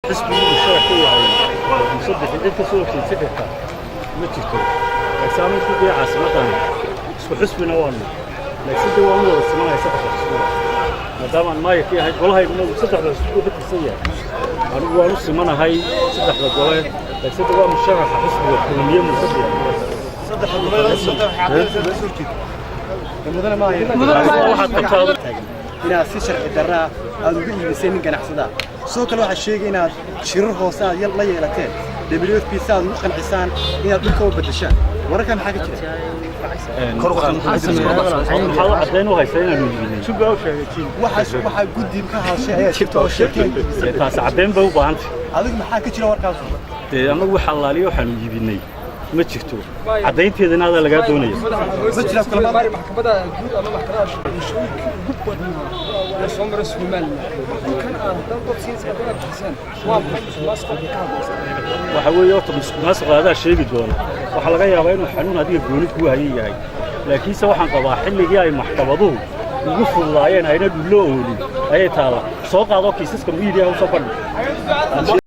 Xisbigu uu sharax ka yahay Musaddex, cid ka soo horjeedsan karta ma jirto. Laakiin anu isku daya caasimaddan isku xisbina waanu, laakiin de waanu wada simanaya saddexda xisbiga, maadaama aan maayarka yahay, golahayguna uu saddexda xisbi ka tirsan yahay. Anigu waanu simanahay saddexda gole, laakiin de waa musharaxa xisbiga Kulmiye Musaddex. Waxaad qabtaa Inaad si sharci darraa aad uga iibisay nin ganacsada. Sidoo kale waxaa sheegay inaad shirar hoose aad la yeelateen WFP si aad ugu qancisaan inaad dhulka u beddeshaan. Wararka maxaa ka jira? Maxaad u caddayn u haysaa inaanu iibinay? Waxaa guddi ka hadashay ayaa jirta oo sheegtay inaad iibisay. Taasi caddayn bay u baahantay. Adigu maxaa ka jira warkaas? Dee annagu wax allaaliyo waxaanu iibinay ma jirto, caddaynteedana adaa lagaa doonaya. Ma jira kulamo? Maxkamada guud ama maxkamadaha bulshooyinkii ugu badnaa ee soo mara Somaliland, dhulkan aad haddana dad siinaysa, haddana aad bixiseen, waa maxay musuqmaasuqa ka hadlaysa? Waxa weeye horta musuqmaasuqa adaa sheegi doona. Waxaa laga yaabaa inuu xanuun adiga gooni kuu hayan yahay, laakiinse waxaan qabaa xilligii ay maxkamaduhu ugu fududaayeen ayna dhullo oolin ayay taala. Soo qaado kiisaska miidiyaha u soo bandhig.